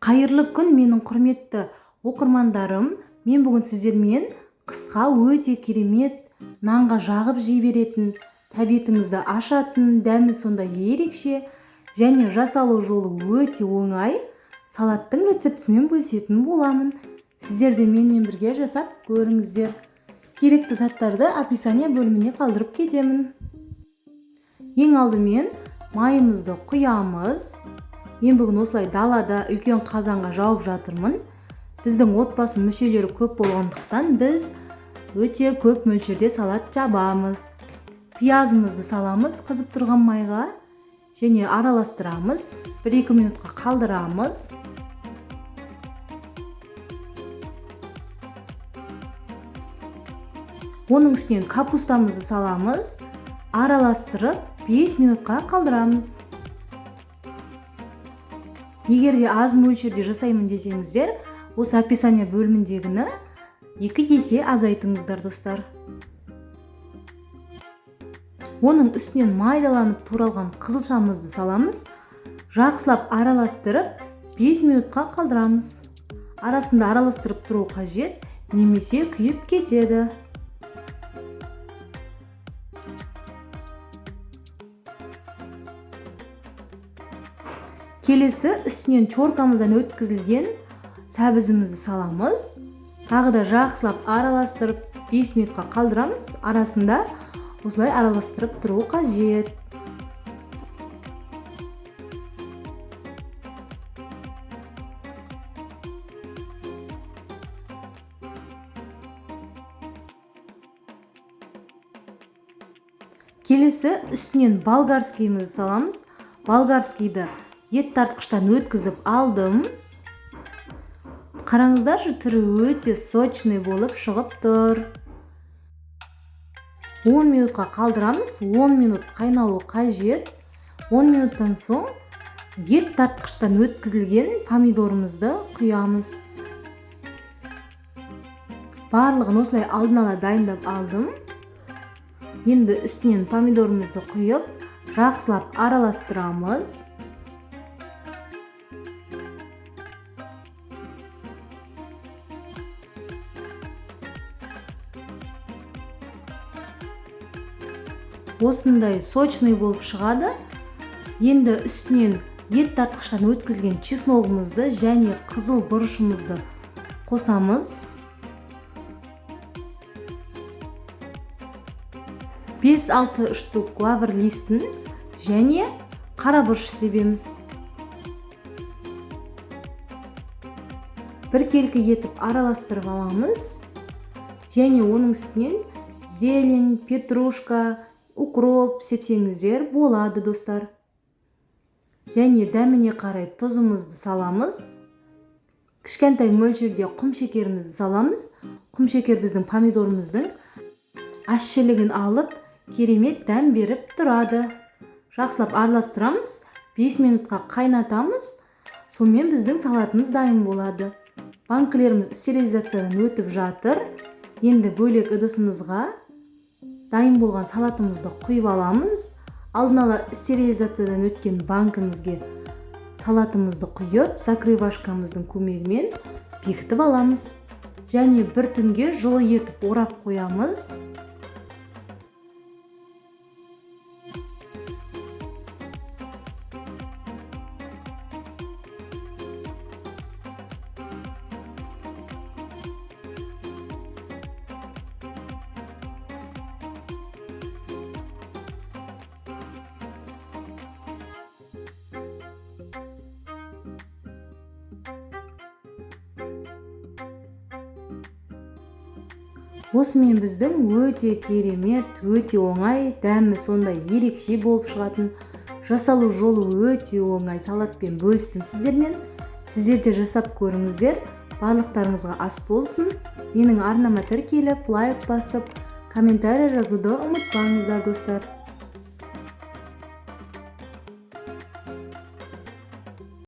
Қайырлы күн, менің құрметті оқырмандарым. Мен бүгін сіздермен қысқа өте керемет нанға жағып жей беретін, тәбетіңізді ашатын, дәмі сондай ерекше және жасалу жолы өте оңай салаттың рецептісімен бөлісетін боламын. Сіздер де менімен бірге жасап көріңіздер. Керекті заттарды описание бөліміне қалдырып кетемін. Ең алдымен майымызды құямыз. Мен бүгін осылай далада үлкен қазанға жауып жатырмын. Біздің отбасы мүшелері көп болғандықтан біз өте көп мөлшерде салат жабамыз. Пиязымызды саламыз қызып тұрған майға және араластырамыз. 1-2 минутқа қалдырамыз. Оның үстінен капустамызды саламыз. Араластырып 5 минутқа қалдырамыз. Егер де аз мөлшерде жасаймын десеңіздер, осы описание бөліміндегіні 2 есе азайтыңыздар, достар. Оның үстінен майдаланып туралған қызылшамызды саламыз. Жақсылап араластырып 5 минутқа қалдырамыз. Арасында араластырып тұру қажет, немесе күйіп кетеді. Келесі үстінен теркамыздан өткізілген сәбізімізді саламыз. Тағы да жақсылап араластырып 5 минутқа қалдырамыз. Арасында осылай араластырып тұру қажет. Келесі үстінен болгарскийімізді саламыз. Болгарскийді ет тартқыштан өткізіп алдым. Қараңыздаршы, түрі өте сочный болып шығып тұр. 10 минутқа қалдырамыз. 10 минут қайнауы қажет. 10 минуттан соң ет тартқыштан өткізілген помидорымызды құямыз. Барлығын осылай алдын ала дайындап алдым. Енді үстінен помидорымызды құйып, жақсылап араластырамыз. Осындай сочный болып шығады. Енді үстінен ет тартқыштан өткізілген чесногымызды және қызыл бұрышымызды қосамыз. 5-6 штук лавр листін және қара бұрыш себеміз. Біркелкі етіп араластырып аламыз. Және оның үстінен зелень, петрушка, укроп сепсеңіздер болады, достар. Және дәміне қарай тұзымызды саламыз. Кішкентай мөлшерде құм шекерімізді саламыз. Құм шекер біздің помидорымыздың ащылығын алып, керемет дәм беріп тұрады. Жақсылап араластырамыз, 5 минутқа қайнатамыз. Сонымен біздің салатымыз дайын болады. Банкілеріміз стерилизациядан өтіп жатыр. Енді бөлек ыдысымызға дайын болған салатымызды құйып аламыз. Алдын ала стерилизациядан өткен банкімізге салатымызды құйып, закрывашкамыздың көмегімен бекітіп аламыз. Және бір түнге жылы етіп орап қоямыз. Осымен біздің өте керемет, өте оңай, дәмі сондай ерекше болып шығатын, жасалу жолы өте оңай салатпен бөлістім сіздермен. Сіздер де жасап көріңіздер. Барлықтарыңызға ас болсын. Менің арнама тіркеліп, лайк басып, комментарий жазуды ұмытпаңыздар, достар.